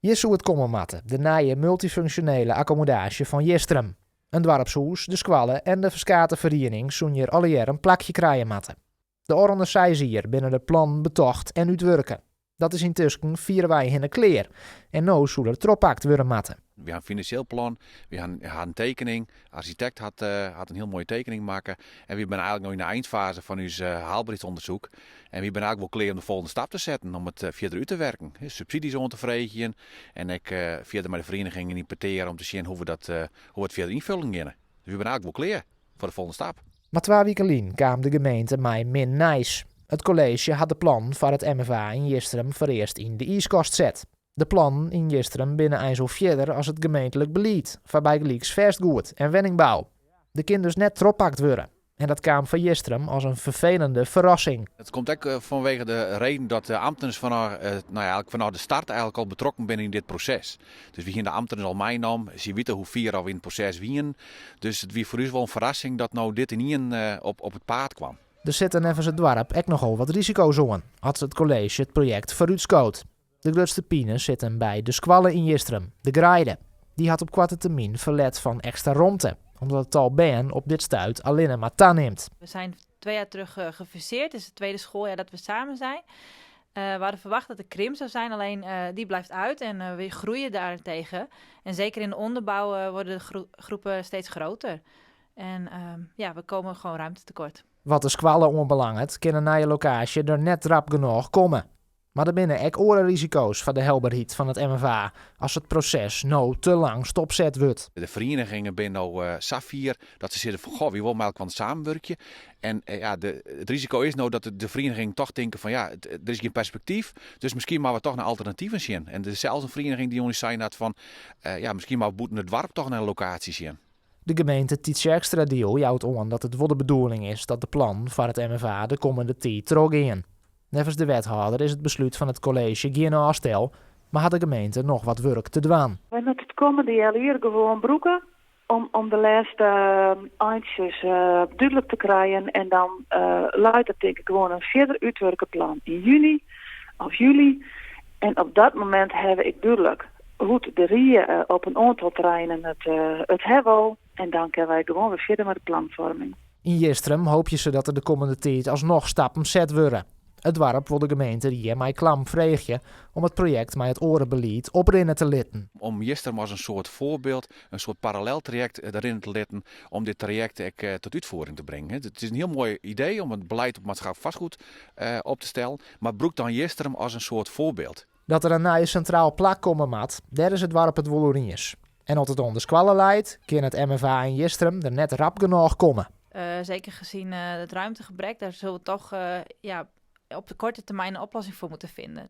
Hjir soe it komme moatte, de nije multyfunksjonele akkommodaasje fan Jistrum. In doarpshûs, de skoalle en de ferskate ferienings soene hjir allegear in plakje krije moatte. De ôfrûne seis jier binne der plannen betocht en útwurke. Dat is yntusken fierwei hinne klear en no soe der trochpakt wurde moatte. Wy ha in finansjeel plan, wy ha in tekening. De arsjitekt hat hat in hiel moaie tekening makke. En wy binne eigenlik no yn de einfaze fan ús haalberheidsûndersyk. En wy binne eigenlik wol klear om de folgjende stap te setten, om it fierder út te werken. Subsydzjes oan te freegjen en ek fierder mei de ferienigingen yn petear om te sjen hoe we dat hoe we it fierder ynfullen geane. Dus wy binne eigenlik wol klear foar de folgjende stap. Mar twa wiken lyn kaam de gemeente mei min nijs. It kolleezje hat de plannen foar it MFA yn Jistrum foarearst yn de iiskast set. De plannen yn Jistrum binne eins al fierder as it gemeentlik belied foar bygelyks fêstgoed en wenningbou. Der kin dus net trochpakt wurde. En dat kaam foar Jistrum as in ferfelende ferrassing. It komt ek fanwege de reden dat de amtners fanôf, no ja, fanôf de start eigenlik al betrokken binne yn dit proses. Dus wy hiene de amtners al meinaam, sy witte hoe fier oft we yn it proses wienen. Dus it wie foar ús wol in ferrassing dat no dit ynienen op it paad kwam. Der sitte neffens it doarp ek nochal wat risiko's oan as it kolleezje it projekt foarútskoot. De grutste pine sit him by de skoalle yn Jistrum, De Greide. Dy hat op koarte termyn ferlet fan ekstra romte, omdat it tal bern op dit stuit allinne mar tanimt. We zijn 2 jaar terug gefuseerd. Het is het tweede schooljaar dat we samen zijn. We hadden verwacht dat de krimp zou zijn, alleen die blijft uit en we groeien daarentegen. En zeker in de onderbouw worden de groepen steeds groter. En ja, we komen gewoon ruimte tekort. Wat de skoalle oanbelanget, kin in nije lokaasje der net rap genôch komme. Mar der binne ek oare risiko's foar de helberheid fan it MFA as it proses no te lang stopset wurdt. De ferienigingen binne no safier dat se sizze fan goh, wy wolle mei elkoar samenwurkje. En ja, it risiko is no dat de ferienigingen toch tinke fan ja, der is gjin perspektyf, dus miskien moatte we toch nei alternativen sjen. En der is sels in ferieniging dy't oan ús sein hat fan ja, miskien moatte we bûten it doarp toch nei in lokaasje sjen. De gemeente Tytsjerksteradiel jout oan dat it wol de bedoeling is dat de plannen foar it MFA de kommende tiid trochgean. Neffens de wethâlder is it beslút fan it kolleezje gjin ôfstel, mar hat de gemeente noch wat wurk te dwaan. Wy moatte it kommende healjier gewoan brûke om de lêste eintsjes dúdlik te krijen en dan leit der tink ik gewoan in fierder útwurke plan yn juny of july en op dat momint hawwe we ek dúdlik hoe't de rie op in oantal terreinen it ha wol en dan kinne wy gewoan wer fierder mei de planfoarming. Yn Jistrum hoopje se dat der de kommende tiid asnoch stappen set wurde. It doarp wol de gemeenterie mei klam freegje om it projekt mei it oare belied oprinne te litten. Om Jistrum as in soart foarbyld, in soart paralleltrajekt rinne te litten om dit trajekt ek tot útfiering te bringen. It is in hiel moai idee om it beleid op maatschappelijk vastgoed op te stellen, mar brûk dan Jistrum as in soart foarbyld. Dat der in nije sintraal plak komme moat, dêr is it doarp it wol oer iens. En as it oan de skoalle leit, kin it MFA yn Jistrum der net rap genôch komme. Zeker gezien het ruimtegebrek, daar zullen we toch, ja, op de korte termijn een oplossing voor moeten vinden.